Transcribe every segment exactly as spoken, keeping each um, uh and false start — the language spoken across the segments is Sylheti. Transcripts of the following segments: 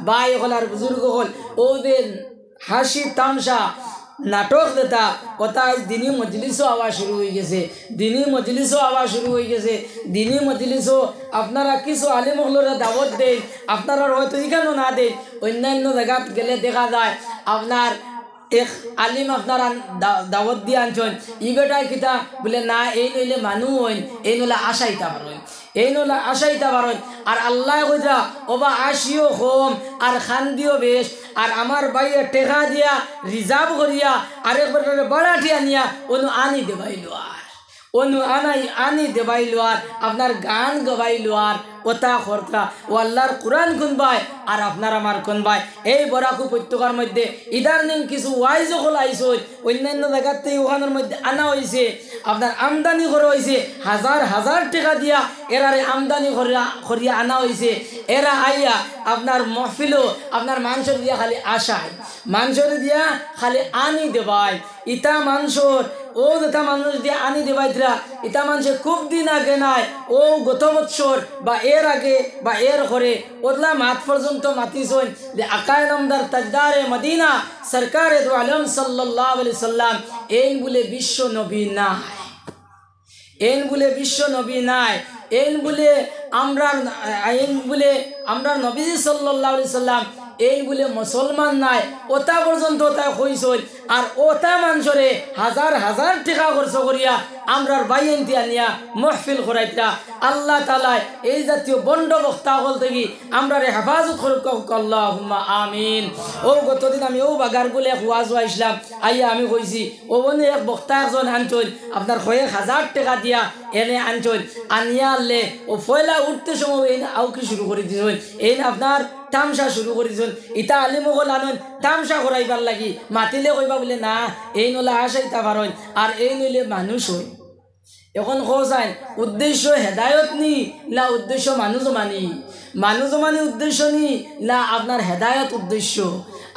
ভাই অকল আর বুজুর্গ অকল, অউ যে হাসি তামশা নাটক যেটা, ওটা আইজ দিনী মজলিসও আওয়া শুরু অইগেছে, দিনী মজলিসও আওয়া শুরু অইগেছে। দিনী মজলিসও আপনারা কিছু আলিম অকলরে দাওয়াত দেইন, আপনারার হয়তো ইখানো না দেইন, অইন্যান্য জাগাত গেলে দেখা যায় আপনার এক আলিম আপনারা আন-, দা-, দাওয়াত দিয়া আনছইন, ই বেটায় কিতা বুলে, না, এইন অইলে মানু অইন, এইন অইলে আশাইতা পারইন, এইন অইলে আশাইতা পারইন। আর আল্লায় কইরা, ওবা আশিও কম, আর খান্দিও বেশ, আর আমার ভাইয়ে টেকা দিয়া, reserve করিয়া, আরেক বেটারে ভাড়াটি আনিয়া, অনো আনি দেবাইলো আর। অনো আনাই আনি দেবাইলো আর, আপনার গান গাবাইলো আর, ওটা খরতা, ও আল্লার কুরআন কুনবায়, আর আপনার আমার কুনবায়। এই বরাক উপত্যকার মধ্যে ইদানিং কিছু ওয়াইজ অকল আইছইন, অইন্যান্য জাগাত থাকি অখানর মধ্যে আনা অইছে, আপনার আমদানি করা অইছে, হাজার হাজার টেকা দিয়া এরারে আমদানি করিয়া, করিয়া আনা অইছে। এরা আইয়া আপনার মহফিলো আপনার মানষরে দিয়া খালি আশায়, মানষরে দিয়া খালি আনি দেবায়। ইতা মানষর, অউ যেটা মানুষ দিয়া আনি দেবাইতরা, ইতা মানষে খুব দিন আগে নায়, অউ গত বৎসর বা এর আগে বা এর পরে অদলা মাত পর্যন্ত মাতিছইন যে আকায়ে নামদার তাজদারে মদিনা সরকারে দু আলম সাল্লাল্লাহু আলাইহি সাল্লাম এইন বুলে বিশ্ব নবী নায়, এইন বুলে বিশ্ব নবী নায়, এইন বুলে আমরার, এইন বুলে আমরার নবীজি সাল্লাল্লাহু আলাইহি সাল্লাম এইন বুলে মুসলমান নায়, ওটা পর্যন্ত তাই কইছইন। আর ওটা মানষরে হাজার হাজার টেকা খরচ করিয়া আমরার ভাইয়াইন্তে আনিয়া মহফিল করাইতরা। আল্লাহ তাআলায় এই জাতীয় ভণ্ড বক্তা অকল থাকি আমরারে হেফাজত করউক্কা, আল্লাহুম্মা আমিন। অউ গতদিন আমি অউ বাগারগুলে এক ওয়াজো আইছলাম, আইয়া আমি কইছি, অউ অনে এক বক্তা একজন আনছইন, আপনার কয়েক হাজার টেকা দিয়া এনে আনছইন, আনিয়া আনলে অউ পয়লা উঠতে সময় এইন আউকি শুরু করি দিছইন, এইন আপনার তামশা শুরু করি দিছইন। ইতা আলিম অকল আনইন তামশা করাইবার লাগি, মাতিলে কইবা বুলে না, এইন অইলে আশাইতা পারইন, আর এইন অইলে মানুষ অইন। এখন কও চাইন, উদ্দেশ্য হেদায়ত নি, না উদ্দেশ্য মানু জমানি? মানু জমানি উদ্দেশ্য নি, না আপনার হেদায়ত উদ্দেশ্য?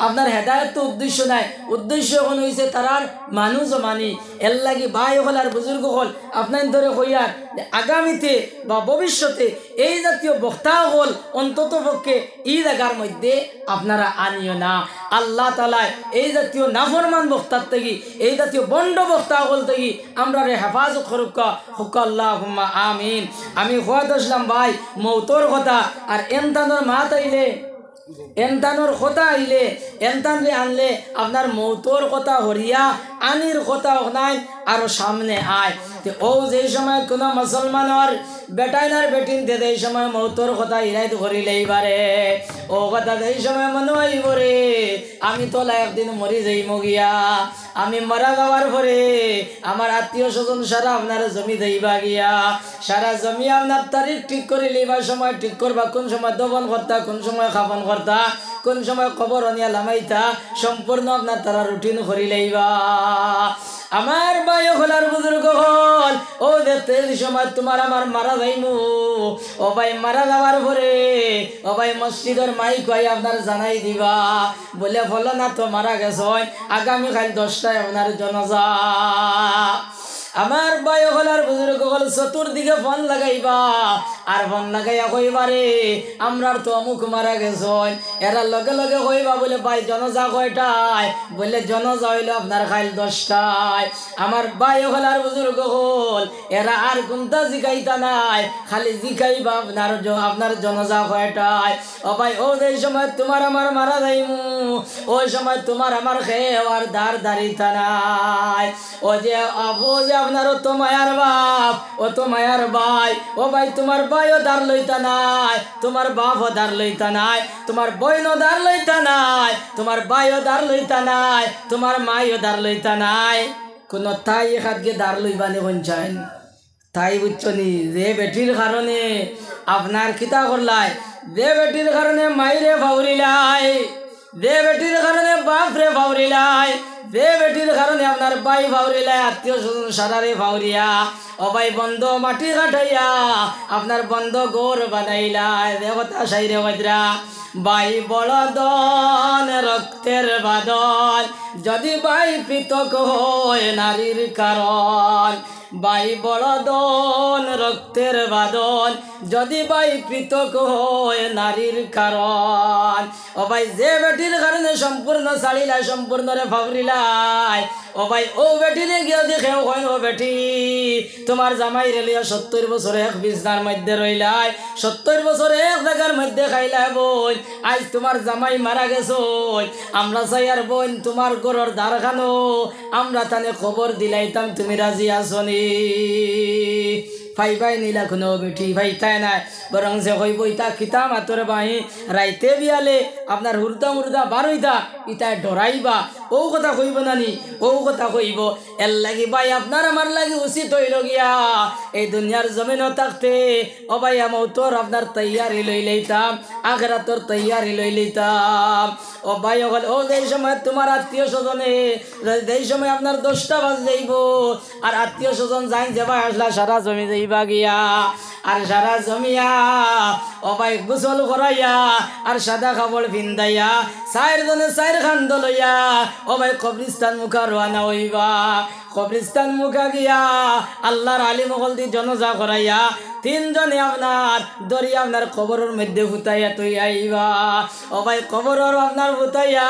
আপনার হেদায়ত তো উদ্দেশ্য নায়, উদ্দেশ্য এখন অইছে তারার মানু জমানি। এরলাগি ভাই অকল আর বুজুর্গ অকল, আপনাইন্তরে কইয়ার যে আগামীতে বা ভবিষ্যতে এই জাতীয় বক্তা অকল অন্তত পক্ষে ই জাগার মধ্যে আপনারা আনিও না। আল্লাহ তাআলায় এই জাতীয় নাফরমান বক্তার থাকি, এই জাতীয় ভণ্ড বক্তা অকল থাকি আমরারে হেফাজত করউক্কা, কউক্কা আল্লাহুম্মা আমিন। আমি কওয়াত আছলাম ভাই, মউতর কথা, আর এনতানর মাত আইলে, এনতানর কথা আইলে, এনতানরে আনলে আপনার মউতর কথা হরিয়া আনির কথা অখনাইন আরো সামনে আয়। তে অউ যেই সময় কুনু মুসলমানর বেটাইন আর বেটিন্তে যেই সময় মউতর কথা ইরাইদ করিলাইবারে, অউ কথা যেই সময় মনো আইবোরে, আমি তো অলা একদিন মরি যাইমু গিয়া, আমি মারা যাওয়ার পরে আমার আত্মীয় স্বজন সারা আপনার জমি যাইবা গিয়া, সারা জমি আপনার তারিখ ঠিক করিলাইবার সময় ঠিক করবা, কুন সময় দফন করতা, কুন সময় কাফন করতা, কুন সময় কবর আনিয়া লামাইতা, সম্পূর্ণ আপনার তারা রুটিন করিলাইবা। আমার ভাই অকল আর বুজুর্গ অকল, অউ যে তেইশ সময় তুমার আমার মারা যাইমু, ও ভাই মারা যাওয়ার পরে, ও ভাই মসজিদর মাইক অই আপনার জানাই দিবা, বুলে ফলনা তো মারা গেছইন, আগামী কাইল দশটায় আপনার জনাজা। আমার ভাই অকল আর বুজুর্গ অকল চতুর্দিকে ফোন লাগাইবা, আর ফোন লাগাইয়া কইবারে, আমরার তো অমুক মারা গেছইন। এরা লগে লগে কইবা বুলে, ভাই জনাজা কয়টায়? বুলে জনাজা অইলো আপনার কাইল দশটায়। আমার ভাই অকল আর বুজুর্গ অকল, এরা আর কুন্তা জিকাইতা নায়, খালি জিকাইবা আপনার জ-, আপনার জনাজা কয়টায়। ও ভাই, অউ যেই সময় তুমার আমার মারা যাইমু, অউ সময় তুমার আমার কেউ আর দার দারিতা নায়। অউ যে, অউ যে আপনার অত মায়ার বাপ, অত মায়ার ভাই, ও ভাই, তুমার ভাইও দার লইতা নায়, তুমার বাপও দার লইতা নায়, তুমার বইনও দার লইতা নায়, তুমার ভাইও দার লইতা নায়, তুমার মাইও দার লইতা নায়। কুনু তাই এখাদগে দার লইবা নি কইন চাইন? তাই বুঝছো নি, যে বেটির কারণে আপনার কিতা করলায়, যে বেটির কারণে মাইরে ফাউরিলায়, যে বেটির কারণে বাপরে ফাউরিলায়, যে বেটির কারণে আপনার ভাই ফাউরিলায়, আত্মীয় স্বজন সারারে ফাউরিয়া, ও ভাই বন্দ মাটি কাটাইয়া আপনার বন্দ ঘর বানাইলায়, যে কথা সাইরে বাজরা। ভাই বড় ধন রক্তের বাঁধন, যদি ভাই পৃথক হয় নারীর কারণ। ভাই বড় ধন রক্তের বাঁধন, যদি ভাই পৃথক হয় নারীর কারণ। ও ভাই, যে বেটির কারণে সম্পূর্ণ ছাড়িলায়, সম্পূর্ণরে ফাউরিলায়, ও ভাই, ও বেটিরে গিয়া দেখে, ও কইন, "ও বেটি, তুমার জামাইরে লইয়া সত্তইর বছর এক বিছনার মধ্যে রইলায়, সত্তইর বছর এক জাগার মধ্যে খাইলায় বইন, আইজ তুমার জামাই মারা গেছইন, আমরা চাইয়ার বইন তুমার ঘরর দ্বারখানো আমরা তানে কবর দিলাইতাম, তুমি রাজি আছো নি?" পাইবায় নি ইলা কুনু বেটি, পাইতায় নায়। বরং যে কইবো, "ইতা কিতা মাতর ভাই, রাইতে বিয়ালে আপনার হুরুতা মুরুতা বার অইতা, ইতায় ডরাইবা।" অউ কথা কইবো না নি? অউ কথা কইবো। এরলাগি ভাই, আপনার আমার লাগি উচিত অইলো গিয়া, এই দুনিয়ার জমিনো থাকতে, ও ভাই, মউতর আপনার তৈয়ারি লইলাইতাম, আখেরাতর তৈয়ারি লইলাইতাম। ও ভাই অকল, অউ যেই সময় তুমার আত্মীয় স্বজনে, যেই সময় আপনার দশটা বাজি যাইবো, আর আত্মীয় স্বজন যাইন যেবায় আছলা, সারা জমি যাইবা গিয়া। আর সারা জমিয়া, ও ভাই, গোসল করাইয়া, আর সাদা কাপড় পিন্দাইয়া, চাইর জনে চাইর কান্দো লইয়া, ও ভাই, কবরিস্তান মুখা রওয়ানা অইবা। কবরিস্তান মুখা গিয়া, আল্লার আলিম অকলদি জনাজা করাইয়া, তিনজনে আপনার ধরিয়া আপনার কবরর মধ্যে ফুতাইয়া থইয়া আইবা। ও ভাই, কবরর আপনার ফুতাইয়া,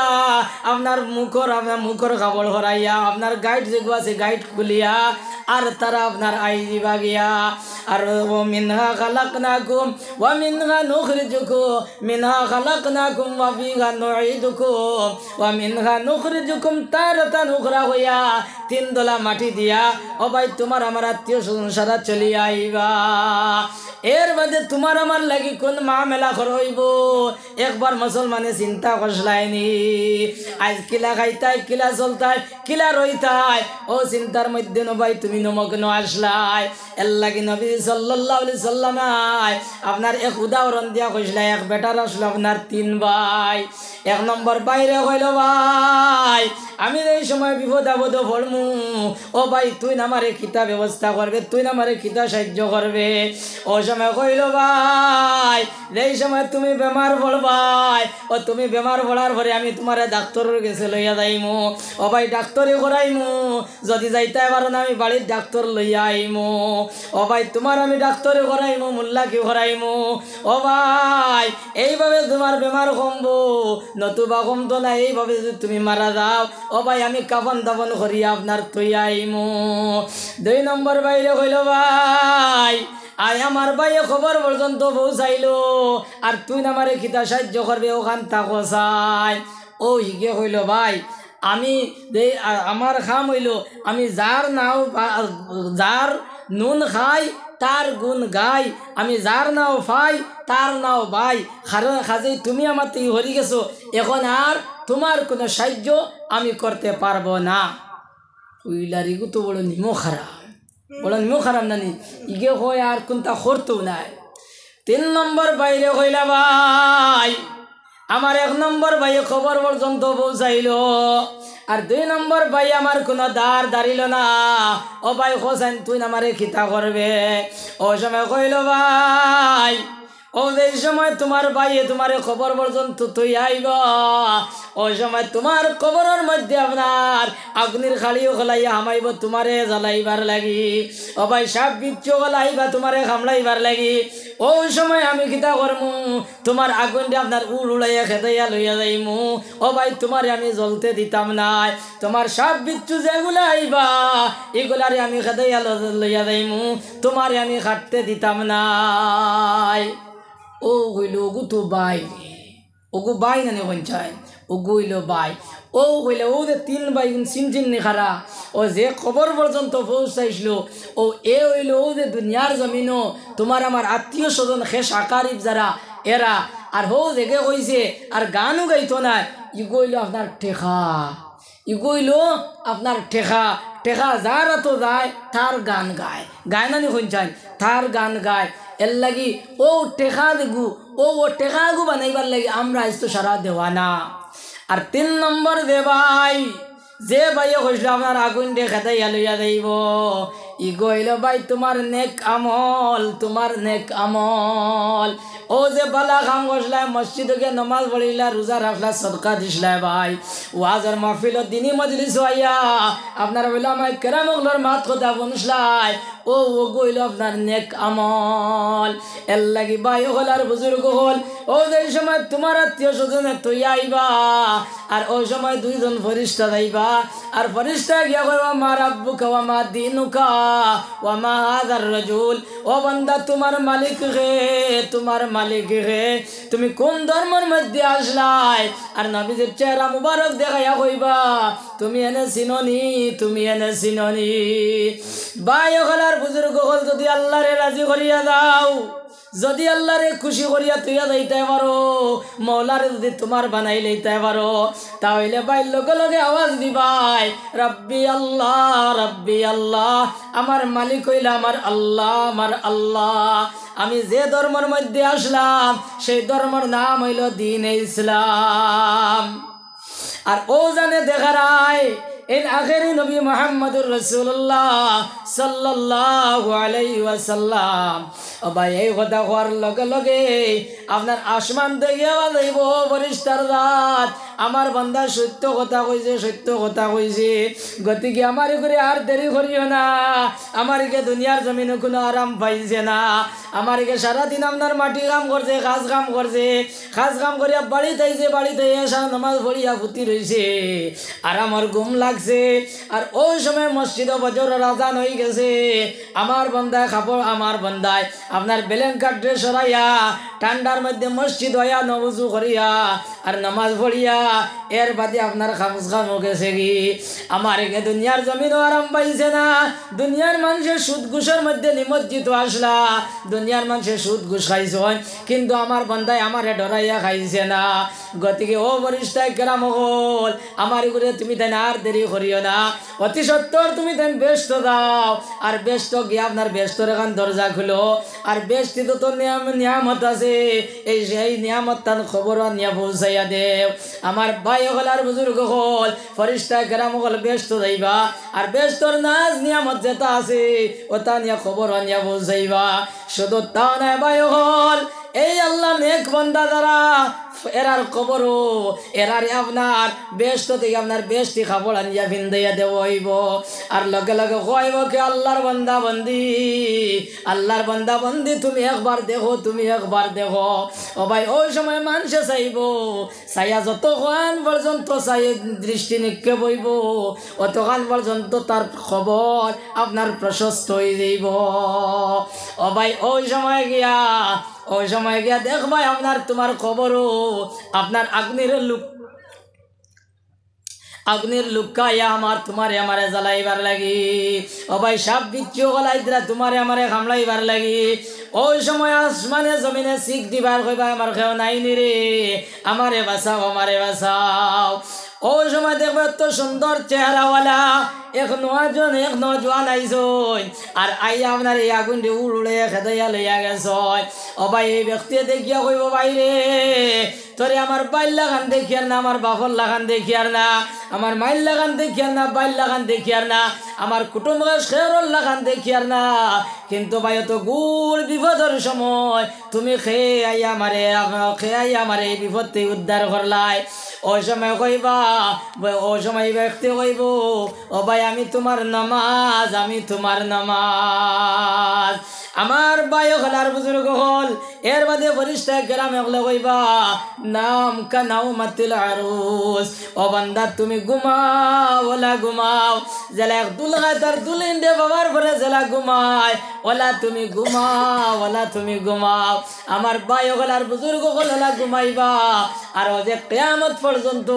আপনার মুখর, আপনার মুখর কাপড় হরাইয়া, আপনার গাইট যেগু আছে, গাইট খুলিয়া, আর তারা আপনার আই দিবা গিয়া। আর "ওয়া মিনহা খালাকনাকুম ওয়া মিনহা নুখরিজুকুম, মিনহা খালাকনাকুম ওয়া ফিহা নুঈদুকুম ওয়া মিনহা নুখরিজুকুম তারাতান উখরা" কইয়া তিন দলা মাটি দিয়া, ও ভাই, তুমার আমার আত্মীয় স্বজন সারা চলিয়া আইবা। এর বাদে তুমার আমার লাগি কুন মামলা করা অইবো? একবার মুসলমানে চিন্তা করছলায় নি? আইজ কিলা খাইতায়, কিলা চলতায়, কিলা রইতায়, অউ চিন্তার মধ্যে নু ভাই তুমি নিমগ্ন আছলায়। এরলাগি নবী সাল্লাল্লাহু আলাইহি সাল্লামে আপনার এক উদাহরণ দিয়া কইছলা, এক বেটার আছলো আপনার তিন ভাই। এক নম্বর ভাইরে কইলো, "ভাই, আমি যেই সময় বিপদ আপদো পড়মু, ও ভাই, তুইন আমারে কিতা ব্যবস্থা করবে, তুইন আমারে কিতা সাহায্য করবে?" অউ সময় কইলো, "ভাই, যেই সময় তুমি বেমার পড়বায়, ও তুমি বেমার পড়ার পরে আমি তুমারে ডাক্তরর গেছে লইয়া যাইমু। ও ভাই, ডাক্তরি করাইমু, যদি যাইতায় পারো না, আমি বাড়িত ডাক্তর লইয়া আইমু। ও ভাই, তুমার আমি ডাক্তরি করাইমু, মুল্লাকি করাইমু। ও ভাই, এইভাবে তুমার বেমার কমবো, নতুবা কমতো না। এইভাবে যদি তুমি মারা যাও, ও ভাই, আমি কাফন দাফন করিয়া আপনার থইয়া আইমু।" দুই নম্বর ভাইরে কইলো, "ভাই, আয় আমার ভাইয়ে কবর পর্যন্ত পৌঁছাইলো, আর তুইন আমারে কিতা সাহায্য করবে, অখান থাকো চাই।" অউ হিগে কইলো, "ভাই, আমি যে, আ-, আমার কাম অইলো, আমি যার নাও বা-, যার নুন খাই, তার গুণ গাই, আমি যার নাও পাই, তার নাও বাই। কারণ কাজেই তুমি আমার থাকি হরি গেছো, এখন আর তুমার কুনু সাহায্য আমি করতে পারবো না।" কইলা, "ইগু তো বড় নিমক হারাম, বড় নিমক হারাম নানি, ইগে কয় আর কুনতা করতো নায়।" তিন নম্বর ভাইরে কইলা, "ভাই, আমার এক নম্বর ভাইয়ে কবর পর্যন্ত পৌঁছাইলো, আর দুই নম্বর ভাই আমার কুনু ধার ধারিলো না। ও ভাই, কও চাইন তুইন আমারে কিতা করবে?" অউ সময় কইলো, "ভাই, অউ যেই সময় তুমার ভাইয়ে তুমারে কবর পর্যন্ত থইয়া আইবা, অউ সময় তুমার কবরর মধ্যে আপনার আগুনির কাড়িও খলাইয়া হামাইবো তুমারে জ্বালাইবার লাগি। ও ভাই, সাপ বিচ্ছু খলাইবা তুমারে কামড়াইবার লাগি। অউ সময় আমি কিতা করমু? তুমার আগুনরে আপনার উড় উড়াইয়া খেদাইয়া লইয়া যাইমু। ও ভাই, তুমারে আমি জ্বলতে দিতাম নায়। তুমার সাপ বিচ্ছু যেগুলা আইবা, ইগুলারে আমি খেদাইয়া ল-, লইয়া যাইমু, তুমারে আমি কাটতে দিতাম নায়।" অউ কইলো, "অগু তো ভাই, অগু ভাই নানি কইন চাইন, অগু অইলো ভাই।" অউ কইলো, "অউ যে তিন ভাই গুন চিনছইন নি কারা, অউ যে কবর পর্যন্ত পৌঁছাইছলো, অউ এ অইলো অউ যে দুনিয়ার জমিনো তুমার আমার আত্মীয় স্বজন, খেশ আকারিব যারা, এরা। আর হউ যেগে কইছে, আর গানও গাইতো নায়, ইগু অইলো আপনার টেকা।" ইগু অইলো আপনার টেকা, টেকা যার আতো যায়, তার গান গায়। গায় নানি কইন চাইন, তার গান গায়। এরলাগি অউ টেকা দিগু, অউ, অউ টেকাগু বানাইবার লাগি আমরা আইজ তো সারা দেওয়ানা। আর তিন নম্বর যে ভাই, যে ভাইয়ে কইছলো আপনার আগুনরে খেদাইয়া লইয়া যাইবো, ইগু অইলো ভাই তুমার নেক আমল, তুমার নেক আমল। অউ যে বালা কাম করছলায়, মসজিদো গিয়া নমাজ পড়িছলায়, রোজা রাখছলায়, সদকা দিছলায় ভাই, ওয়াজর মাহফিলো দিনি মজলিসো আইয়া আপনার উলামায়ে কেরাম অকলর মাত কথা হুনছলায়, অউ, অগু অইলো আপনার নেক আমল। এরলাগি ভাই অকল আর বুজুর্গ অকল, অউ যে সময় তুমার আত্মীয় স্বজনে থইয়া আইবা, আর অউ সময় দুইজন ফিরিস্তা যাইবা, আর ফিরিস্তা গিয়া কইবা, "মা রাব্বুকা ওয়া মা দীনুকা ওয়া মা হাযার রাজুল।" ও বান্দা, তুমার মালিক কে? তুমার মালিক কে? তুমি কুন ধর্মর মধ্যে আছলায়? আর নবীজির চেহারা মুবারক দেখাইয়া কইবা, "তুমি এনে চিনো নি? তুমি এনে চিনো নি?" ভাই অকল আর বুজুর্গ অকল, যুদি আল্লারে রাজি করিয়া যাও, যুদি আল্লারে খুশি করিয়া থইয়া যাইতায় পারো, মওলারে যুদি তুমার বানাইলাইতায় পারো, তা অইলে ভাই লগে লগে আওয়াজ দিবায়, "রাব্বি আল্লাহ, রাব্বি আল্লাহ, আমার মালিক অইলা আমার আল্লাহ, আমার আল্লাহ। আমি যে ধর্মর মধ্যে আছলাম, সেই ধর্মর নাম অইলো দ্বীনে ইসলাম।" আর অউ জানে দেখারায়, এইন আখেরি নবী মুহাম্মদুর রাসূলুল্লাহ সাল্লাল্লাহু আলাইহি ওয়াসাল্লাম। ও ভাই, এই কথা কওয়ার লগে লগে আপনার আসমান থাকি আওয়াজ আইবো, "ফিরিস্তার জাত, আমার বান্দায় সত্য কথা কইছে, সত্য কথা কইছে।" গতিকে আমার ইগুরে আর দেরি করিও না, আমার ইগে দুনিয়ার জমিনো কুনু আরাম পাইছে না, আমার ইগে সারাদিন আপনার মাটি কাম করছে, কাজ কাম করছে, কাজ কাম করিয়া বাড়িত আইছে, বাড়িত আইয়া এশার নমাজ পড়িয়া ফুতি রইছে, আরামর ঘুম লাগছে। আর অউ সময় মসজিদো ফজরর আজান অইগেছে। আমার বান্দায় কাপড়, আমার বান্দায় আপনার blanket dress সরাইয়া ঠান্ডার মধ্যে মসজিদো আইয়া নবুজু করিয়া আর নমাজ পড়িয়া এর বাদে আপনার খামুজ খামু গেছেগি। আমার ইগে দুনিয়ার জমিনো আরাম পাইছে না। দুনিয়ার মানষে সুদ ঘুষর মধ্যে নিমজ্জিত আছলা, দুনিয়ার মানষে সুদ ঘুষ খাইছইন, কিন্তু আমার বান্দায় আমারে ডরাইয়া খাইছে না। গতিকে ও ফিরিস্তায়ে কেরাম অকল, আমার ইগুরে তুমি তাইন আর দেরি করিও না, অতি সত্বর তুমি তাইন বেহেস্তো যাও, আর বেহেস্তো গিয়া আপনার বেহেস্তর এখান দরজা খুলো, আর বেহেস্তি যত নিয়াম-, নিয়ামত আছে, এই সেই নিয়ামত তান কবরো আনিয়া পৌঁছাইয়া দেও। আমার ভাই অকল আর বুজুর্গ অকল, ফিরিস্তায়ে কেরাম অকল বেহেস্তো যাইবা, আর বেহেস্তর নাজ নিয়ামত যেতা আছে, অতা নিয়া কবরো আনিয়া পৌঁছাইবা। শুধু তা নায় ভাই অকল, এই আল্লার নেক বান্দা যারা, এরার কবরো, এরারে আপনার বেহেস্তো থাকি আপনার বেহেস্তি কাপড় আনিয়া ফিন্দাইয়া দেওয়া অইবো। আর লগে লগে কইবো কে, "আল্লার বান্দা বান্দি, আল্লার বান্দা বান্দি, তুমি একবার দেখো, তুমি একবার দেখো।" ও ভাই, অউ সময় মানষে চাইবো, চাইয়া যতখান পর্যন্ত চাই দৃষ্টি নিক্ষেপ অইবো, অতখান পর্যন্ত তার কবর আপনার প্রশস্ত অইযাইবো। ও ভাই, অউ সময় গিয়া, অউ সময় গিয়া দেখবায় আপনার তুমার কবরো আপনার আগুনর লুক-, আগুনর লুক্কা আইয়া আমার তুমারে আমারে জ্বালাইবার লাগি। ও ভাই, সাপ বিচ্ছু অকল আইতরা তুমারে আমারে কামড়াইবার লাগি। অউ সময় আসমানে জমিনে চিক দিবায় আর কইবায়, "আমার কেউ নাইনি রে, আমারে বাঁচাও, আমারে বাঁচাও।" অউ সময় দেখবায় অত সুন্দর চেহারাওয়ালা এক নওজোয়ান, এক নওজোয়ান আইছইন, আর আইয়া আপনার এই আগুনরে উড় উড়াইয়া খেদাইয়া লইয়া গেছইন। ও ভাই, এই ব্যক্তিয়ে দেখিয়া কইবো, "ভাইরে, তোরে আমার ভাইর লাখান দেখিয়ার না, আমার বাপর লাখান দেখিয়ার না, আমার মাইর লাখান দেখিয়ার না, ভাইর লাখান দেখিয়ার না, আমার কুটুম কেউর লাখান দেখিয়ার না, কিন্তু ভাই, অত গুড় বিপদর সময় তুমি কে আইয়া আমারে, কে আইয়া আমারে এই বিপদ থাকি উদ্ধার করলায়।" অউ সময় কইবা, অউ সময় এই ব্যক্তি কইবো, "ও ভাই, আমি তুমার নমাজ, আমি তুমার নমাজ।" আমার ভাই অকল আর বুজুর্গ অকল, এর বাদে ফিরিস্তায়ে কেরাম অকলে কইবা, "নাম কানাওমাতিল আরুস।" ও বান্দা, তুমি ঘুমাও, অলা ঘুমাও। যেলা এক দুলহায় তার দুলহিনরে বাবার পরে যেলা ঘুমায়, অলা তুমি ঘুমাও, অলা তুমি ঘুমাও। আমার ভাই অকল আর বুজুর্গ অকল, অলা ঘুমাইবা। আর অউ যে কিয়ামত পর্যন্ত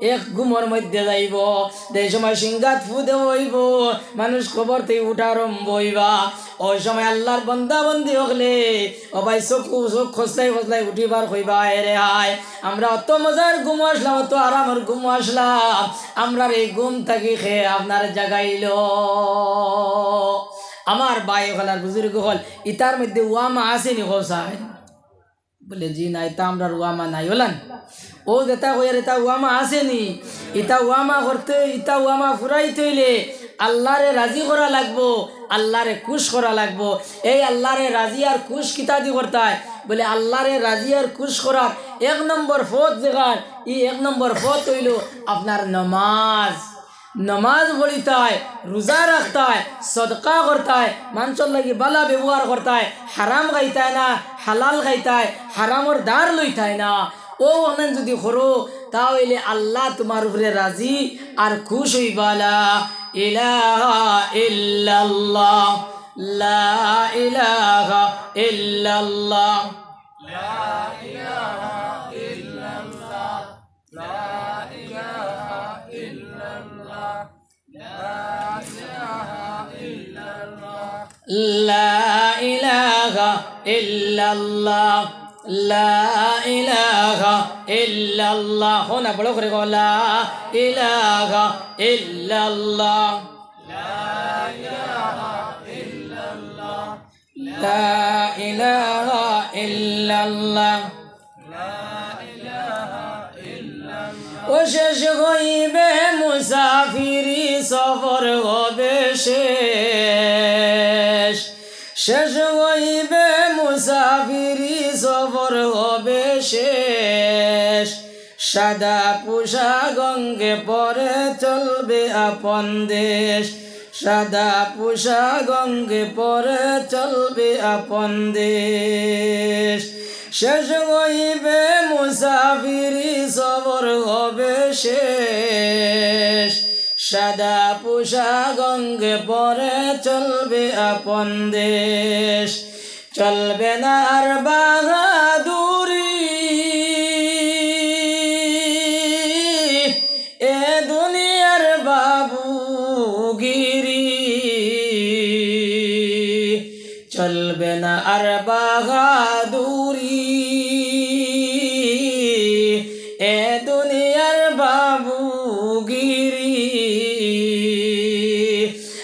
এক ঘুমর মধ্যে যাইবো, যে সময় সিংগাত ফু দেওয়া অইবো, মানুষ কবর থাকি উঠা আরম্ভ অইবা। অউ সময় আল্লার বান্দা বান্দি অকলে, ও ভাই, চকু, চউখ খসলাই খসলাই উঠিবার কইবা, "এরে হায়, আমরা অত মজার ঘুমো আছলাম, অত আরামর ঘুমো আছলাম, আমরার এই ঘুম থাকি কে আপনারে জাগাইলো?" আমার ভাই অকল আর বুজুর্গ অকল, ইতার মধ্যে ওয়ামা আছেনি কও চাই? বলে, "জি না, ইতা আমরার ওয়ামা নাই।" অলান? অউ যেতা কইয়ার, ইতা ওয়ামা আছেনি? ইতা ওয়ামা করতে, ইতা ওয়ামা ফুরাইতে অইলে আল্লারে রাজি করা লাগবো, আল্লারে খুশ করা লাগবো। এই আল্লারে রাজি আর খুশ কিতা দি করতায়? বলে, আল্লারে রাজি আর খুশ করার এক নম্বর পথ যেখান, ই এক নম্বর পথ অইলো আপনার নমাজ। নমাজ পড়িতায়, রোজা রাখতায়, সদকা করতায়, মানষর লাগি বালা ব্যবহার করতায়, হারাম খাইতায় না, হালাল খাইতায়, হারামর ধার লইতায় না। অউ অখান যুদি করো, তা অইলে আল্লা তুমার উপরে রাজি আর খুশ অইবা। লা ইলাহা ইল্লাল্লাহ, লা ইলাহা ইল্লাল্লাহ। لا إله إلا الله، لا إله إلا الله। হো না, বড় করি কও, لا إله إلا الله। لا إله إلا الله। ও শেষ হইবে মুসাফিরি, সফর হবে শেষ। শেষ হইবে মুসাফিরি, সফর হবে শেষ। সাদা পোশাক অঙ্গে পরে চলবে আপন দেশ। সাদা পোশাক অঙ্গে পরে চলবে আপন দেশ। শেষ হইবে মুসাফিরি, সফর হবে শেষ। সাদা পোশাক অঙ্গে পরে চলবে আপন দেশ। চলবে না আর বাহাদুরি, এ দুনিয়ার বাবুগিরি। চলবে না আর বাহাদুরি, এ দুনিয়ার বাবুগিরি।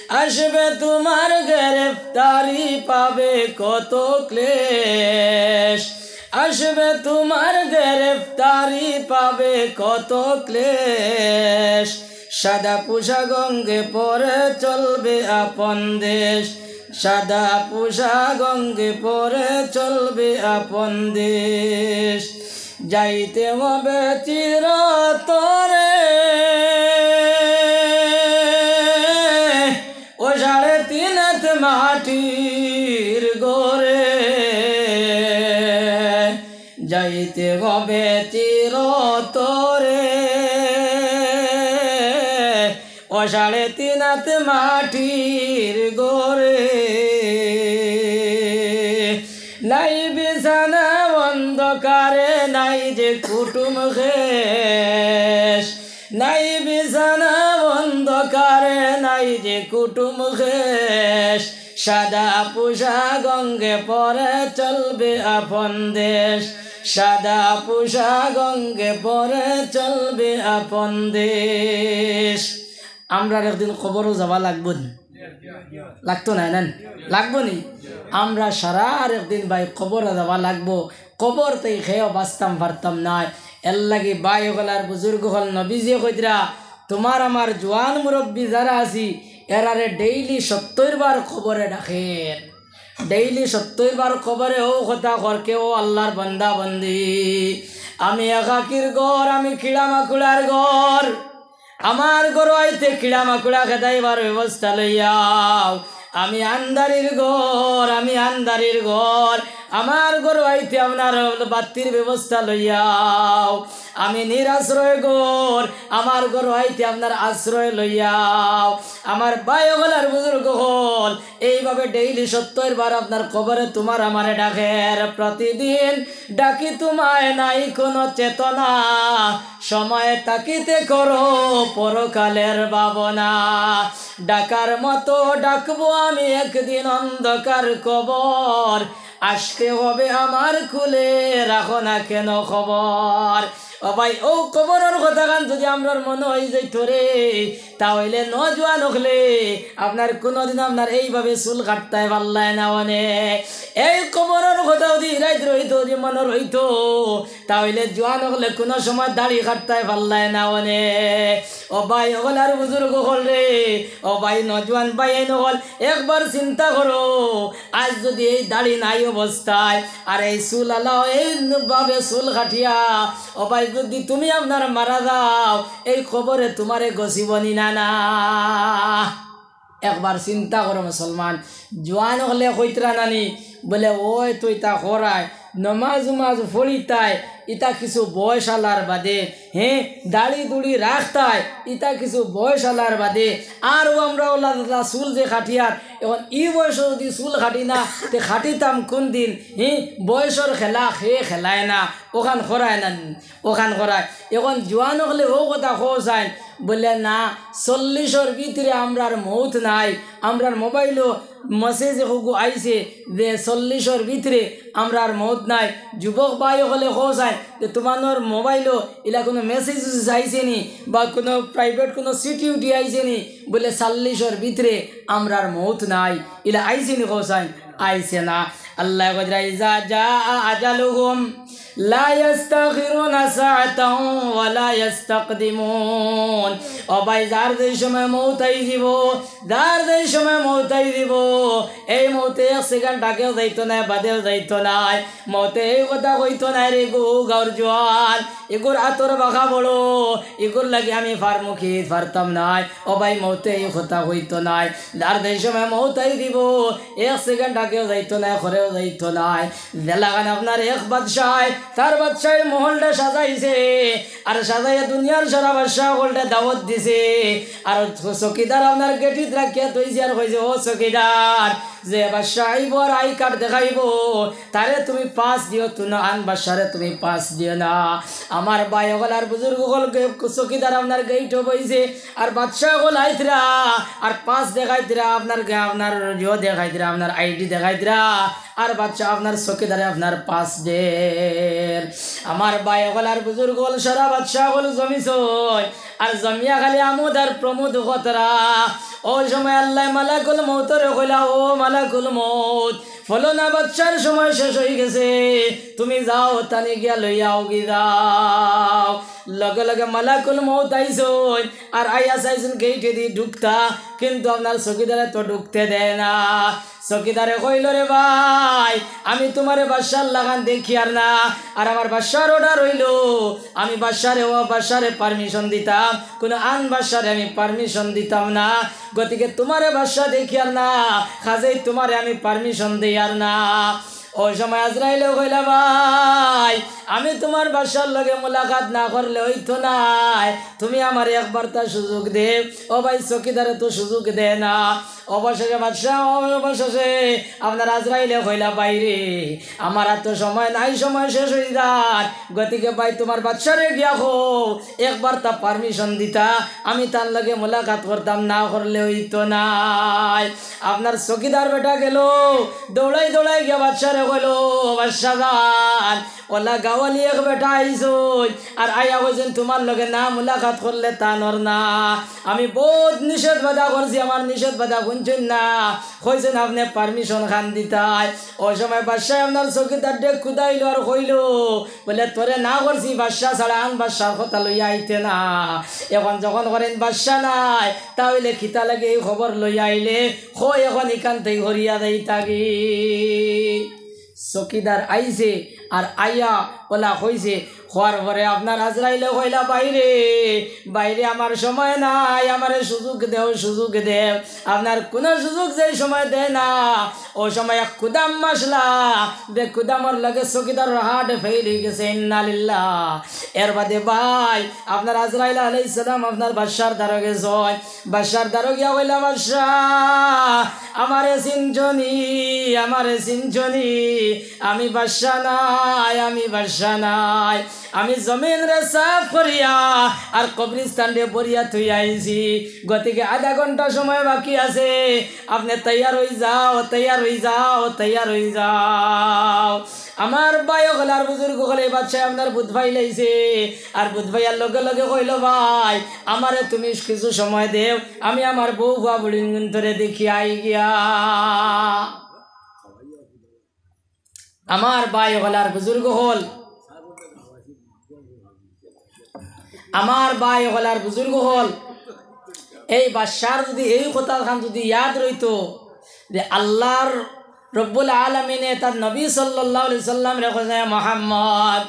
আসবে তোমার গ্রেফতারি, পাবে কত ক্লেশ। আসবে তোমার গ্রেফতারি, পাবে কত ক্লেশ। সাদা পোশাক অঙ্গে পরে চলবে আপন দেশ। সাদা পোশাক অঙ্গে পরে চলবে আপন দেশ। যাইতে হবে চিরতরে, ও সাড়ে তিন হাত মাটির ঘরে। যাইতে হবে চিরতরে, ও সাড়ে তিন হাত মাটির ঘরে। নাই বিছানা অন্ধকারে, নাই যে কুটুম খেশ। নাই বিছানা অন্ধকারে, নাই যে কুটুম খেশ। সাদা পোশাক অঙ্গে পরে চলবে আপন দেশ। সাদা পোশাক অঙ্গে পরে চলবে আপন দেশ। আমরার একদিন কবরও যাওয়া লাগবো নি? লাগতো নায় না? লাগবো নি? আমরা সারার একদিন ভাই কবরও যাওয়া লাগবো। কবর থাকি কেউ বাঁচতাম পারতাম নায়। এর লাগি ভাই অকল আর বুজুর্গ অকল নবীজিয়ে কইতরা, তুমার আমার জোয়ান মুরব্বি যারা আছি, এরারে ডেইলি সত্তইর বার কবরে ডাকের। ডেইলি সত্তইর বার কবরে অউ কথা কর কে, "ও আল্লার বান্দা বান্দি, আমি একাকির ঘর, আমি কিড়া মাকুড়ার ঘর।" আমার ঘরো আইতে কিড়া মাকুড়া খেদাইবার ব্যবস্থা লইয়াও। আমি আন্দারির ঘর, আমি আন্দারির ঘর। আমার ঘরো আইতে আপনার বাত্তির ব্যবস্থা লইয়াও। আমি নিরাশ্রয় ঘর, আমার ঘরো আইতে আপনার আশ্রয় লইয়াও। আমার ভাই অকল আর বুজুর্গ অকল, এইভাবে ডেইলি সত্তইর বার আপনার কবরে তুমার আমারে ডাকের। প্রতিদিন ডাকি তুমায় নাই কোনো চেতনা, সময় থাকিতে করো পরকালের ভাবনা। ডাকার মতো ডাকবো আমি একদিন অন্ধকার কবর, আসতে হবে আমার কুলে, রাখো না কেন খবর। ও ভাই, অউ কবরর কথাখান যুদি আমরার মনো অইযাইতো রে, তা অইলে নওজোয়ান অকলে আপনার কুনুদিন আপনার এইভাবে চুল কাটতায় পারলায় না অনে। এই কবরর কথা যদি ইরাইত রইতো, যদি মনো রইতো, তা অইলে জোয়ান অকলে কুনু সময় দাড়ি কাটতায় পারলায় না অনে। ও ভাই অকল আর বুজুর্গ অকল রে, ও ভাই নওজোয়ান ভাইয়াইন অকল, একবার চিন্তা করো, আইজ যদি এই দাড়ি নাই অবস্থায় আর এই চুল আলাও এইভাবে চুল কাটিয়া, ও ভাই যদি তুমি আপনার মারা যাও, এই কবরে তুমারে গছিবো নি না না? একবার চিন্তা করো মুসলমান, জোয়ান অকলে কইতরা নানি, বলে, "ওই তুই তা করায়, নমাজ উমাজ পড়িতায়, ইতা কিছু বয়স আলার বাদে, হে, দাড়ি দুড়ি রাখতায়, ইতা কিছু বয়স আলার বাদে, আর ও আমরা ওলা দাদা চুল যে কাটিয়ার, এখন ই বয়সো যদি চুল কাটি না, তে কাটিতাম কুনদিন, হে, বয়সর খেলা হে খেলায় না, অখান করায় না নি?" অখান করায়। এখন জোয়ান অকলে অউ কথা কও চাইন, বলে, "না, চল্লিশর ভিতরে আমরার মউত নাই।" আমরার মোবাইলো মেসেজ এগু আইছে যে চল্লিশর ভিতরে আমরার মউত নাই। যুবক ভাই অকলে কও চাইন যে তুমানর মোবাইলো ইলা কুনু মেসেজ উসেজ আইছে নি বা কুনু প্রাইভেট কুনু চিঠি উঠি আইছে নি, বলে, "চল্লিশর ভিতরে আমরার মউত নাই।" ইলা আইছে নি কও চাইন? আইছে না। আল্লায় কইরা, "ইজা জাআ আজালুহুম লা ইয়াস্তাখিরুনা সাআতাও ওয়া লা ইয়াস্তাকদিমুন।" ও ভাই, যার যেই সময় মউত আই যিবো, যার যেই সময় মউত আই যিবো, এই মউতে এক সেকেন্ড আগেও যাইতো নায়, বাদেও যাইতো নায়। মউতে এই কথা কইতো নায় রে গো, গাউর জোয়ান, ইগুর আতর বাঁকা বড়, ইগুর লাগি আমি পারমু কি পারতাম নায়। ও ভাই, মউতে এই কথা কইতো নায়। যার যেই সময় মউত আই যিবো, এক সেকেন্ড আগেও যাইতো নায়, পরেও যাইতো নায়। যেলাখান আপনার এক বাদশায়, তার বাদশায় মহলটা সাজাইছে, আর সাজাইয়া দুনিয়ার সারা বাদশা অকলরে দাওয়াত দিছে। আর চকিদার আপনার গেটিত রাখিয়া থইছে আর কইছে, "ও চকিদার, যে বাদশা আইবো আর আই কার্ড দেখাইবো, তারে তুমি পাস দিও, তুনো আন বাদশারে তুমি পাস দিও না।" আমার ভাই অকল আর বুজুর্গ অকল গে-, চকিদার আপনার গেইটো বইছে, আর বাদশা অকল আইতরা, আর পাস দেখাইতরা, আপনার গে-, আপনার ইয়ো দেখাইতরা, আপনার আইডি দেখাইতরা, আর বাদশা আপনার চকিদারে আপনার পাস দের। আমার ভাই অকল আর বুজুর্গ অকল সারা বাদশা অকল জমিছইন, আর জমিয়া খালি আমোদ আর প্রমোদ করতরা। অউ সময় আল্লায় মালাকুল মউতরে কইলা, "ও মালাকুল মউত, ফলনা বাদশার সময় শেষ অই গেছে, তুমি যাও, তানে গিয়া লইয়া আওগি যাও।" লগে লগে মালাকুল মউত আইছইন, আর আইয়া চাইছইন গেইটেদি ঢুকতা, কিন্তু আপনার চকিদারে তো ঢুকতে দেয় না। চকিদারে কইলো, "রে ভাই, আমি তুমারে বাদশার লাখান দেখিয়ার না, আর আমার বাদশার অর্ডার অইলো, আমি বাদশারে, ও বাদশারে পারমিশন দিতাম, কুনু আন বাদশারে আমি পারমিশন দিতাম না, গতিকে তুমারে বাদশা দেখিয়ার না, কাজেই তুমারে আমি পারমিশন দেইয়ার না।" অউ সময় আজরাইলে কইলা, "ভাই, আমি তুমার বাদশার লগে মুলাকাত না করলে অইতো নায়, তুমি আমারে একবারতা সুযোগ দেও।" ও ভাই, চকিদারে তো সুযোগ দেয় না। অবশেষে বাদশা, অবশেষে আপনার আজরাইলে কইলা, "ভাইরে, আমার আর তো সময় নাই, সময় শেষ অই যার, গতিকে ভাই তুমার বাদশারে গিয়া কও, একবারতা পারমিশন দিতা, আমি তান লগে মুলাকাত করতাম, না করলে অইতো নায়।" আপনার চকিদার বেটা গেলো, দৌড়াই দৌড়াই গিয়া বাদশারে কইলো, "বাদশা যান, অলা গাওয়ালি এক বেটা আইছইন, আর আইয়া কইছইন তুমার লগে না মুলাকাত করলে তান অর না। আমি বউত নিষেধ বাধা করছি, আমার নিষেধ বাধা হুনছইন না, কইছইন আপনে পারমিশন খান দিতায়।" অউ সময় বাদশায় আপনার চকিদাররে কুদাইলো আর কইলো, বলে, "তোরে না করছি বাদশা ছাড়া আন বাদশার কথা লইয়া আইতে না। এখন যখন করেন বাদশা নাই, তা অইলে কিতা লাগি এই খবর লইয়া আইলে? কই এখন ইখান থাকি হরিয়া যাইতাগি।" চকিদার আইছে আর আইয়া অলা কইছে, কওয়ার পরে আপনার আজরাইলে কইলা, "ভাইরে, ভাইরে, আমার সময় নাই, আমারে সুযোগ দেও, সুযোগ দেও।" আপনার কুনু সুযোগ যেই সময় দেয় না, অউ সময় এক কুদাম মাসলা, যে কুদামর লগে চকিদারর হার্ট ফেইল অই গেছে, ইন্না লিল্লাহ। এর বাদে ভাই, আপনার আজরাইল আলাইহিস সালাম আপনার বাদশার দ্বারো গেছইন, বাদশার দ্বারো গিয়া কইলা, "বাদশা, আমারে চিনছনি, আমারে চিনছনি, আমি বাদশা না।" নাই, আমি বাদশা নাই। আমি জমিনরে সাফ করিয়া আর কবরিস্তানরে ভরিয়া থইয়া আইছি। গতিকে আধা ঘন্টা সময় বাকি আছে, আপনে তৈয়ার অই যাও, তৈয়ার অই যাও, তৈয়ার অই যাও। আমার ভাই অকল আর বুজুর্গ অকল, এই বাদশায় আপনার বুধ ভাই লাইছে। আর বুধ ভাইয়ার লগে লগে কইল, "ভাই, আমারে তুমি কিছু সময় দেও, আমি আমার বউ ফুয়া বুড়িনগুন্তরে দেখি আই গিয়া।" আমার ভাই অকল আর বুজুর্গ অকল, আমার ভাই অকল আর বুজুর্গ অকল, এই বাদশার যদি এই কথা খান যদি ইয়াদ রইতো যে আল্লাহর রব্বুল আলামিনে তার নবী সাল্লাল্লাহু আলাইহি সাল্লামরে কইছে, "মোহাম্মদ,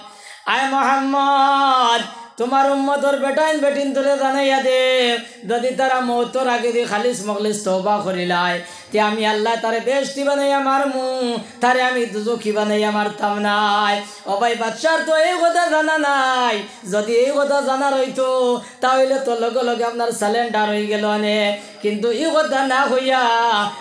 আয় মোহাম্মদ, তোমার উম্মতর বেটাইন বেটিন্তরে জানাইয়া দে, যদি তারা মউতর আগেদি খালিস মখলিস তওবা করিলায়, তে আমি আল্লাহ তারে বেহেশতি বানাইয়া মারমু, তারে আমি দুজখি বানাইয়া মারতাম নায়।" ও ভাই, বাদশার তো এই কথা জানা নাই। যদি এই কথা জানা রইতো, তা অইলে তো লগে লগে আপনার সালেন্ডার অই গেল অনে। কিন্তু ই কথা না কইয়া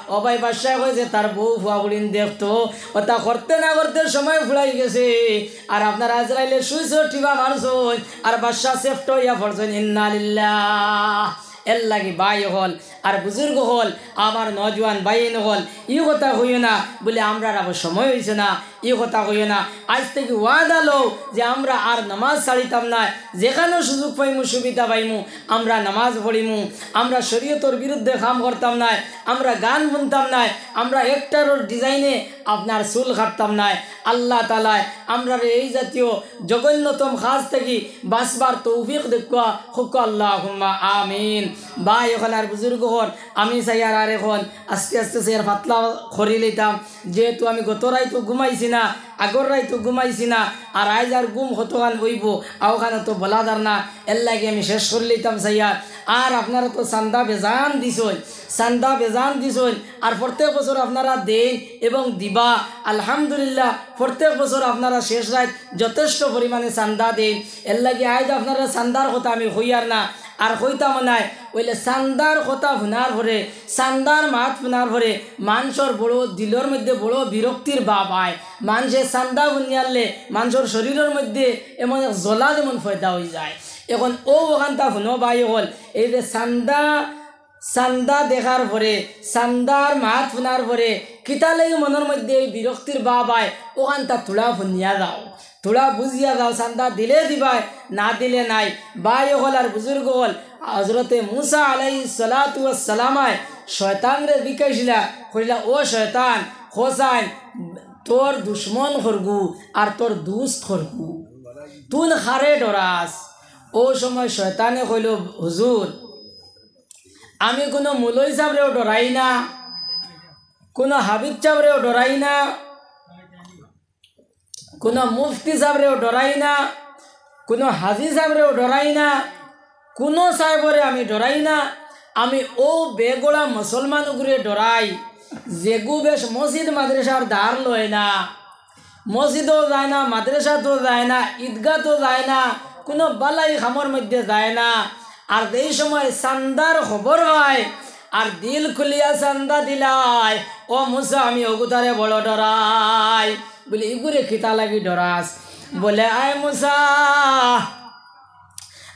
ও ভাই, বাদশায় কইছে তার বউ ফুয়া বুড়িন দেখতো, ওটা করতে না করতে সময় ফুরাই গেছে। আর আপনার আজরাইলে সুইচো টিপা মারছইন, আর বাদশা সেফট অইয়া পড়ছইন। ইন্না লিল্লাহ। এর লাগি ভাই অকল আর বুজুর্গ অকল, আমার নওজোয়ান ভাইয়াইন অকল, ই কথা কইও না বুলে আমরার আবার সময় অইছে না, ই কথা কইও না। আইজ থাকি ওয়াদা লও যে আমরা আর নামাজ ছাড়িতাম নায়, যেখানো সুযোগ পাইমু, সুবিধা পাইমু, আমরা নামাজ পড়িমু, আমরা শরীয়তর বিরুদ্ধে কাম করতাম নায়, আমরা গান হুনতাম নায়, আমরা একটারর ডিজাইনে আপনার চুল কাটতাম নায়। আল্লাহ তাআলায় আমরারে এই জাতীয় জঘন্যতম কাজ থাকি বাঁচবার তৌফিক দেউক্কা, কউক্কা আল্লাহুম্মা আমিন। ভাই অকল আর বুজুর্গ অকল, আমি চাইয়ার আর এখন আস্তে আস্তে চাইয়ার পাতলা করি লইতাম, যেহেতু আমি গত রাইতো ঘুমাইছি না, আগর রাইতো ঘুমাইছি না, আর আইজ আর ঘুম কতখান অইবো, অউখান তো বলা যার না, এর লাগি আমি শেষ করি লইতাম চাইয়ার। আর আপনারা তো চান্দা বেজান দিছইন, চান্দা বেজান দিছইন, আর প্রত্যেক বছর আপনারা দেইন এবং দিবা। আলহামদুলিল্লাহ, প্রত্যেক বছর আপনারা শেষ রাইত যথেষ্ট পরিমাণে চান্দা দেইন। এর লাগি আইজ আপনারা চান্দার কথা আমি কইয়ার না, আর কইতামও নায়। অইলে চান্দার কথা হুনার পরে, চান্দার মাত হুনার পরে মানষর বড় দিলর মধ্যে বড় বিরক্তির ভাব আয়। মানষে চান্দা হুনিয়ারলে মানষর শরীরর মধ্যে এমন এক জ্বলা যেমন পয়দা অই যায়। এখন অউ অখানতা হুনো ভাই অকল, এই যে চান্দা, চান্দা দেখার পরে, চান্দার মাত হুনার পরে কিতা লাগি মনর মধ্যে এই বিরক্তির ভাব আয়, অখানতা থুড়া হুনিয়া যাও, থুড়া বুঝিয়া যাও। চান্দা দিলে দিবায়, না দিলে নাই। ভাই অকল আর বুজুর্গ অকল, হজরতে মুসা আলাইহিস সালাতু ওয়াস সালামায় শয়তানরে জিকাইছিলা, কইলা, "ও শয়তান, কছাইন, তোর দুশমন করগু আর তোর দুস্ত করগু, তুন কারে ডরাস?" অউ সময় শয়তানে কইল, "হুজুর, আমি কুনু মুলই সাবরেও ডরাই না, কুনু হাফিজ সাবরেও ডরাই না, কুনু মুফতি সাবরেও ডরাই না, কুনু হাজি সাবরেও ডরাই না, কুনু সাবরে আমি ডরাই না। আমি অউ বেগড়া মুসলমান উগুরে ডরাই, যেগু বেশ মসজিদ মাদ্রাসার ধার লয় না, মসজিদও যায় না, মাদ্রাসাতও যায় না, ঈদগাতও যায় না, কুনু বালাই কামর মধ্যে যায় না। আর যেই সময় চান্দার খবর পায়, আর দিল খুলিয়া চান্দা দিলায়, ও মুসা, আমি অগুতারে বড় ডরাই।" বলে, "ইগুরে কিতা লাগি ডরাস?" বলে, "আয় মুসা,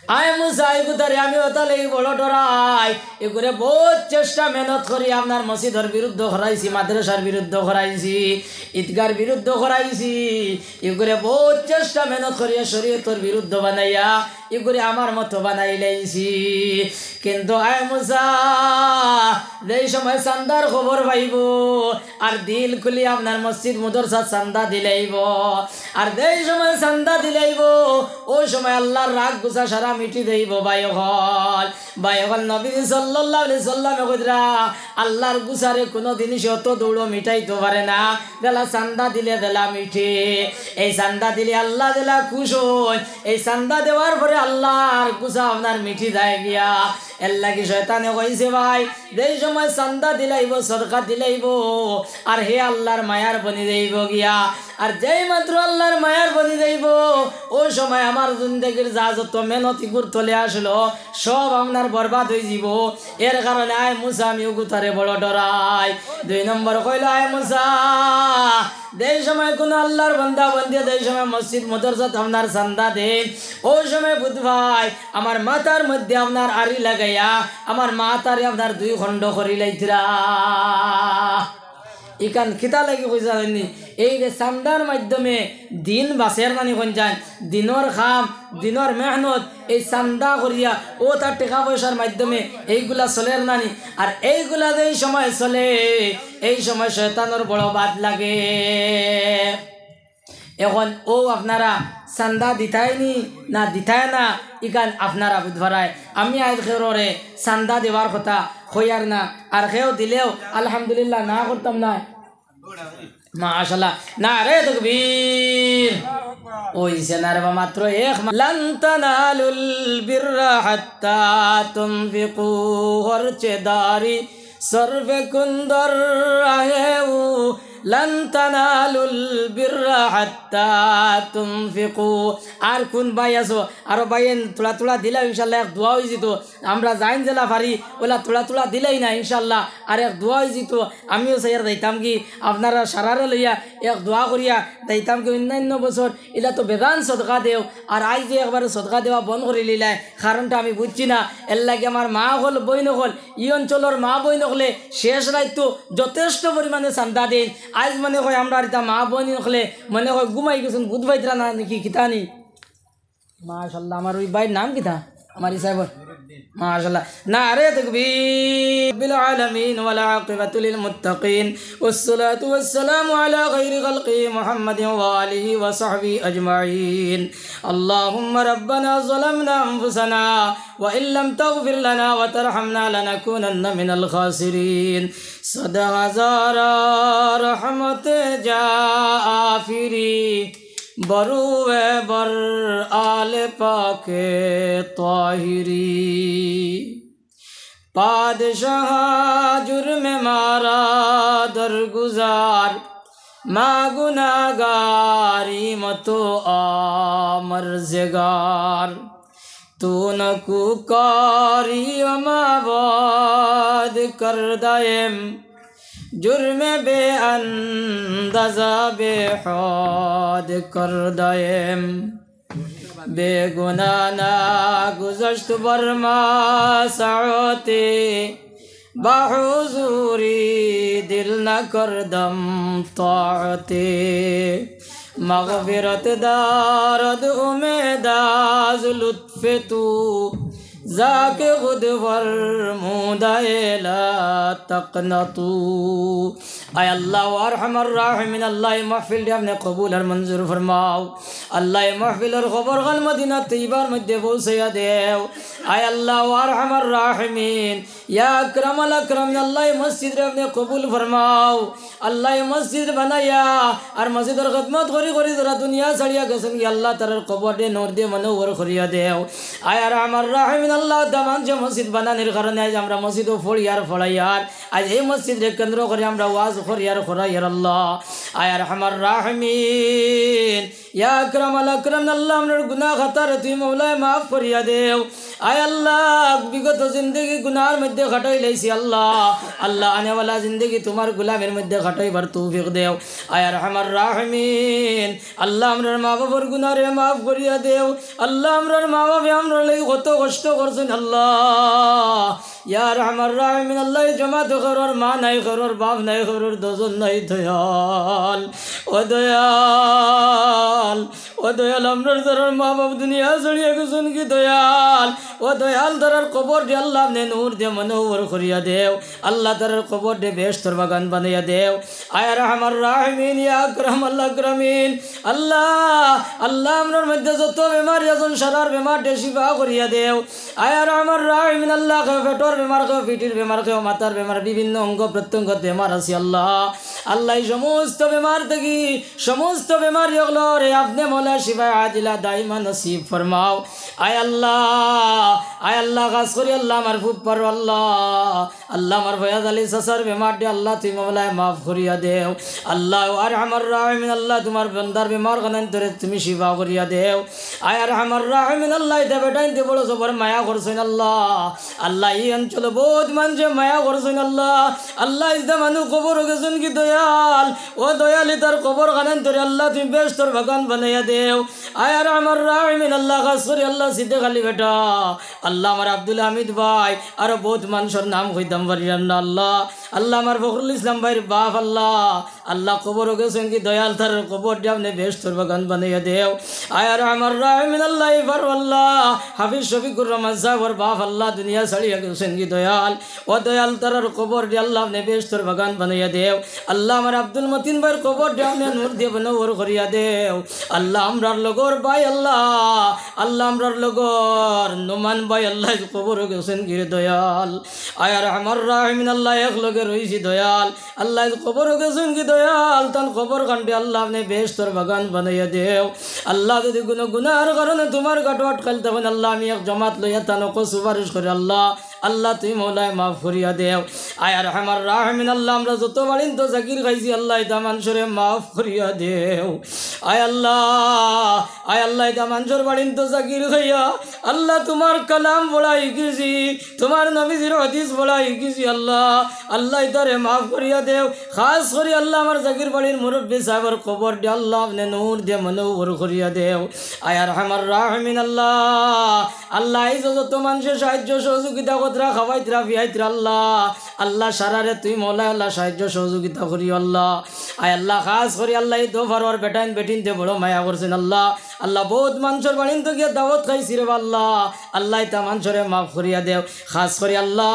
আয় মুসা, ইগুতারে আমি অতা লাগি বড় ডরাই। ইগুরে বউত চেষ্টা মেহনত করি আপনার মসজিদর বিরুদ্ধ করাইছি, মাদ্রাসার বিরুদ্ধ করাইছি, ঈদগার বিরুদ্ধ করাইছি। ইগুরে বউত চেষ্টা মেহনত করিয়া শরীয়তর বিরুদ্ধ বানাইয়া ইগুরে আমার মতো বানাইলাইছি। কিন্তু আয় মুসা, যেই সময় চান্দার খবর পাইবো, আর দিল খুলি আপনার মসজিদ মাদ্রাসাত চান্দা দিলাইবো, আর যেই সময় চান্দা দিলাইবো, অউ সময় আল্লার রাগ গুছা সারা মিটি যাইবো।" ভাই অকল, ভাই অকল, নবী সাল্লাল্লাহু আলাইহি সাল্লামে কইরা, আল্লার গুছারে কুনু জিনিসে অত দৌড়ো মিটাইতো পারে না, যেলা চান্দা দিলে যেলা মিটে। এই চান্দা দিলে আল্লা যেলা খুশ অইন, এই চান্দা দেওয়ার পরে আল্লার গুছা আপনার মিটি যায় গিয়া। এর লাগি শয়তানে কইছে, ভাই, যেই সময় চান্দা দিলাইবো, সদকা দিলাইবো, আর হে আল্লার মায়ার বনি যাইবো গিয়া। আর যেই মাত্র আল্লার মায়ার বনি যাইবো, অউ সময় আমার জিন্দেগির যা যত মেহনত ইগুর তলে আসলো, সব আপনার বরবাদ অইযিবো। এর কারণে আয় মুসা, আমি অগুতারে বড় ডরাই। দুই নম্বর কইলো, আয় মুসা, যেই সময় কুনু আল্লার বান্দা বান্দিয়ে যেই সময় মসজিদ মাদ্রাসাত আপনার চান্দা দেইন, অউ সময় বুঝবায় আমার মাথার মধ্যে আপনার আড়ি লাগাইয়া আমার মাথারে আপনার দুই খণ্ড করিলাইতরা। ইখান কিতা লাগি কইছইন নি? এই যে চান্দার মাধ্যমে দিন বাঁচের নানি কইন যাইন, দিনর কাম, দিনর মেহনত, এই চান্দা করিয়া অউ তার টেকা পয়সার মাধ্যমে এইগুলা চলের নানি। আর এইগুলা যেই সময় চলে, এই সময় শয়তানর বড় বাদ লাগে। এখন অউ আপনারা চান্দা দিতায় নি না দিতায় না, ইখান আপনারা বুঝ পারায়। আমি আইজ কেউরে চান্দা দেওয়ার কথা কইয়ার না, আর কেউ দিলেও আলহামদুলিল্লাহ না করতাম না। মাশাআল্লাহ, নারে তাকবীর। অইছে না রে বা, মাত্র এক মা-, لن تنالوا البر حتى تنفقوا, হরচে দাড়ি সর্বে কুন্দর আহে উ, لن تنالوا البر حتى تنفقوا। আর কুন ভাই আছো? আরো ভাই, থুড়া থুড়া দিলাও ইনশাআল্লাহ এক দোয়া অইযিতো। আমরা যাইন যেলা পারি, অউলা থুড়া থুড়া দিলাই না ইনশাআল্লাহ, আর এক দোয়া অইযিতো। আমিও চাইয়ার যাইতাম কি, আপনারা সারারে লইয়া এক দোয়া করিয়া যাইতাম কি। অইন্যাইন্য বছর ইলা তো বেজান সদকা দেও, আর আইজ যে একবারে সদকা দেওয়া বন্ধ করিলিলায়, কারণটা আমি বুঝছি না। এরলাগি আমার মা অকল, বইন অকল, ই অঞ্চলর মা বইন অকলে শেষ রাইতো যথেষ্ট পরিমাণে চান্দা দেইন। আইজ মনে কয় আমরার ইতা মা বইন অকলে মনে কয় ঘুমাই গেছইন, বুঝ পাইতরা না নাকি কিতা নি। মাশাআল্লাহ, আমার অউ ভাইর নাম কিতা? আমার ই সাবর। মাশাআল্লাহ। নারে তাকবীর। رب العالمين والعاقبة للمتقين والصلاة والسلام على خير خلقه محمد وآله وصحبه أجمعين. اللهم ربنا ظلمنا أنفسنا وإن لم تغفر لنا وترحمنا لنكونن من الخاسرين. صد هزار رحمت جا آفری، بروے بر آل پاک طاہری۔ پادشاہ جرم مارا درگزار، ما گناہگاریم تو آ مرزگار۔ تو نکوکاری و ما باد کردیم، جرم بے اندازہ بے حد کردیم۔ بے گناہ نہ گذشت بر ما ساعتی، بحضوری دل نکردم طاعتی۔ مغفرت دارد امید از لطف تو، ذاک خود فرمود لا تقنطوا۔ আয় আল্লাহ, ও আরহামার রাহিমিন, আল্লাহ, এই মাহফিলটা আপনে কবুল আর মঞ্জুর ফরমাও। আল্লাহ, এই মাহফিলর খবর খান মদিনা তৈবার মধ্যে পৌঁছাইয়া দেও। আয় আল্লাহ, ও আরহামার রাহিমিন, ইয়া আকরামাল আকরামিন, আল্লাহ, এই মসজিদরে আপনে কবুল ফরমাও। আল্লাহ, এই মসজিদ বানাইয়া আর মসজিদর খেদমত করি করি যারা দুনিয়া ছাড়িয়া গেছইন গি, আল্লাহ, তারার কবররে নূর দিয়া মনোহর করিয়া দেও। আয় আরহামার রাহিমিন, আল্লাহ, দামান যে মসজিদ বানানির কারণে আইজ আমরা মসজিদো পড়িয়ার পড়াইয়ার, আইজ এই মসজিদরে কেন্দ্র করি আমরা ওয়াজ করিয়ার করাইয়ার আল্লাহ। আয় আরহামার রাহিমিন, ইয়া আকরামাল আকরামিন, আল্লাহ, আমরার গুনাহ খাতারে তুমি মওলায় মাফ করিয়া দেও। আয় আল্লাহ, বিগত জিন্দেগি গুনাহর মধ্যে কাটাইলাইছি আল্লাহ। আল্লাহ, আনেওয়ালা জিন্দেগি তুমার গুলামির মধ্যে কাটাইবার তৌফিক দেও। আয় আরহামার রাহিমিন, আল্লাহ, আমরার মা বাবার গুনাহরে মাফ করিয়া দেও। আল্লাহ, আমরার মা বাবায় আমরার লাগি কত কষ্ট করছইন আল্লাহ। ইয়া আরহামার রাহিমিন, আল্লাহ, এই জমাতো কেউরর মা নাই, কেউরর বাপ নাই, কেউরর দজন নাই, দয়াল, ও দয়াল, ও দয়াল, আমরার যারার মা বাপ দুনিয়া ছাড়িয়া গেছইন গি দয়াল, ও দয়াল, তারার কবররে আল্লাহ আপনে নূর দিয়া মনোহর করিয়া দেও। আল্লাহ, তারার কবররে বেহেশতর বাগান বানাইয়া দেও। আয় আরহামার রাহিমিন, ইয়া আকরামাল আকরামিন, আল্লাহ, আল্লাহ, আমরার মধ্যে যত বেমারি আছইন, সারার বেমাররে শিফা করিয়া দেও। আয় আরহামার রাহিমিন, আল্লাহ, কেউ পেটর বেমার, কেউ পিঠির বেমার, কেউ মাথার বেমার, বিভিন্ন অঙ্গ প্রত্যঙ্গত বেমার আছে আল্লাহ। আল্লাহ, এই সমস্ত বেমার থাকি, সমস্ত বেমারি অকলরে আপনে মওলা শিফায়ে আজিলা দাইমা নসিব ফরমাও। আয় আল্লাহ, আয় আল্লাহ, খাছ করি আল্লাহ আমার ফুফার আল্লাহ, আল্লাহ আমার ফয়াজ আলী চাচার বেমাররে আল্লাহ তুমি মওলায় মাফ করিয়া দেও। আল্লাহ আরহামার রাহিমিন আল্লাহ তুমার বান্দার বেমার খানাইন্তরে তুমি শিফা করিয়া দেও। আয় আরহামার রাহিমিন আল্লাহ, ইতা বেটাইন্তে বড় জবর মায়া করছইন আল্লাহ। আল্লাহ ই অঞ্চলো বউত মানষে মায়া করছইন আল্লাহ। আল্লাহ ইতা মানুষ কবরো গেছইন গি দয়াল, ও দয়াল ইতার কবর খানাইন্তরে আল্লাহ তুমি বেহেস্তর বাগান বানাইয়া দেও। আয় আরহামার রাহিমিন আল্লাহ, খাছ করি আল্লাহ সিদ্দিক আলী বেটা, আল্লাহ আমার আব্দুল হামিদ ভাই, আরো বউত মানষর নাম কইতাম পারিয়ার না আল্লাহ। আল্লাহ আমার ফখরুল ইসলাম ভাইর বাফ আল্লাহ, আল্লাহ কবরো গেছইন গি দয়াল, তারার কবররে আপনে বেহেস্তর বাগান বানাইয়া দেও। আয় আরহামার রাহিমিন আল্লাহ, ইফার আল্লাহ হাফিজ শফিকুর রহমান সাবর বাফ আল্লাহ দুনিয়া ছাড়িয়া গেছইন গি দয়াল, ও দয়াল তারার কবররে আল্লাহ আপনে বেহেস্তর বাগান বানাইয়া দেও। আল্লাহ আমার আব্দুল মতিন ভাইর কবররে আপনে নূর দিয়া মুনব্বর করিয়া দেও। আল্লাহ আমরার লগর ভাই আল্লাহ, আল্লাহ আমরার লগর নোমান ভাই আল্লাহ কবরো গেছইন গিরে দয়াল। আয় আরহামার রাহিমিন আল্লাহ একলগে রইছি দয়াল, আল্লাহ কবরো গেছইন গি দয়াল, তান কবর খানরে আল্লাহ আপনে বেহেস্তর বাগান বানাইয়া দেও। আল্লাহ যুদি কুনু গুনার কারণে তুমার গাটো আটকাইল থাকইন আল্লাহ আমি এক জমাত লইয়া তান অকো সুপারিশ করি আল্লাহ, আল্লাহ তুমি মওলায় মাফ করিয়া দেও। আয় আরহামার রাহিমিন আল্লাহ আমরা যত বাড়িন্ত জাগির খাইছি আল্লাহ ইতা মানষরে মাফ করিয়া দেও। আয় আল্লাহ, আয় আল্লাহ ইতা মানষর বাড়িন্ত জাগির খাইয়া আল্লাহ তুমার কালাম পড়া হিকিছি, তুমার নবীজির হাদিস পড়া হিকিছি আল্লাহ, আল্লাহ ইতারে মাফ করিয়া দেও। খাছ করি আল্লাহ আমার জাগির বাড়ির মুরব্বি সাবর কবররে আল্লাহ আপনে নূর দিয়া মুনব্বর করিয়া দেও। আয় আরহামার রাহিমিন আল্লাহ, আল্লাহ আইজ যত মানষে সাহায্য সহযোগিতা করতরা, খাওয়াইতরা, পিয়াইতরা আল্লাহ, আল্লাহ সারারে তুমি মওলায় আল্লাহ সাহায্য সহযোগিতা করিও আল্লাহ। আয় আল্লাহ খাছ করি আল্লাহ ই দফারর বেটাইন বেটিন্তে বড় মায়া করছইন আল্লাহ। আল্লাহ বউত মানষর বাড়িন্ত গিয়া দাওয়াত খাইছি রে আল্লাহ, আল্লাহ ইতা মানষরে মাফ করিয়া দেও। খাছ করি আল্লাহ,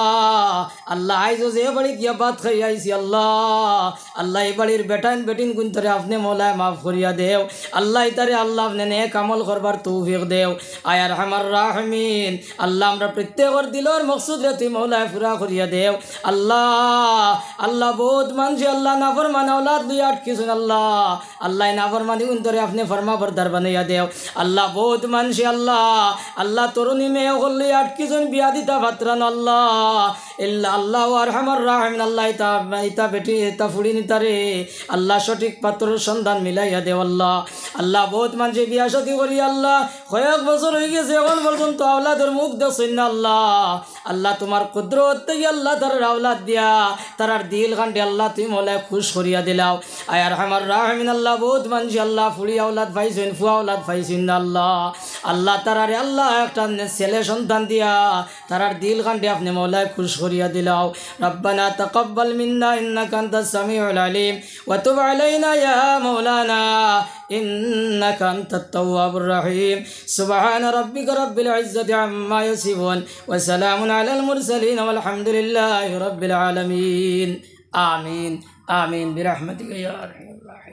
আল্লাহ আইজ যে বাড়িত গিয়া ভাত খাইয়া আইছি আল্লাহ, আল্লাহ ই বাড়ির বেটাইন বেটিন কুন্তরে আপনে মওলায় মাফ করিয়া দেও। আল্লাহ ইতারে আল্লাহ আপনে নেক আমল করবার তৌফিক দেও। আয় আরহামার রাহিমিন আল্লাহ আমরা প্রত্যেকর দিলর মকসুদরে তুমি মওলায় পুরা করিয়া দেও। আল্লাহ, আল্লাহ বউত মানষে আল্লাহ নাফরমান আওলাদ লইয়া আটকিছইন আল্লাহ, আল্লাহ নাফরমানি কুন্তরে আপনে ফরমাবরদার বানাইয়া দেও। আল্লাহ বউত মানষে আল্লাহ, আল্লাহ তরুণী মেয়ে অকল লইয়া আটকিছইন বিয়া দিতা পারতরা না আল্লাহ। ইল্লা আল্লাহ আরহামার রাহিমিন আল্লাহ ইতা, ইতা বেটি ইতা ফুড়িন ইতারে আল্লাহ সঠিক পাত্রর সন্ধান মিলাইয়া দেও আল্লাহ। আল্লাহ বউত মানষে বিয়া শাদি করি আল্লাহ কয়েক বছর অইগেছে অখন পর্যন্ত আওলাদর মুখ দেখছইন না আল্লাহ। আল্লাহ তুমার কুদরত থাকি আল্লাহ তারার আওলাদ দিয়া তারার দিল খানরে আল্লাহ তুমি মওলায় খুশ করিয়া দিলাও। আয় আরহামার রাহিমিন আল্লাহ বউত মানষে আল্লাহ ফুড়ি আওলাদ পাইছইন, ফুয়া আওলাদ পাইছইন না আল্লাহ। আল্লাহ তারারে আল্লাহ একটা ছেলে সন্তান দিয়া তারার দিল খানরে আপনে মওলায় খুশ করিয়া দিলাও। ربنا تقبل منا إنك أنت السميع العليم وتب علينا يا مولانا إنك أنت التواب الرحيم. سبحان ربك رب العزة عما يصفون وسلام على المرسلين والحمد لله رب العالمين. آمين، آمين برحمتك يا أرحم الراحمين.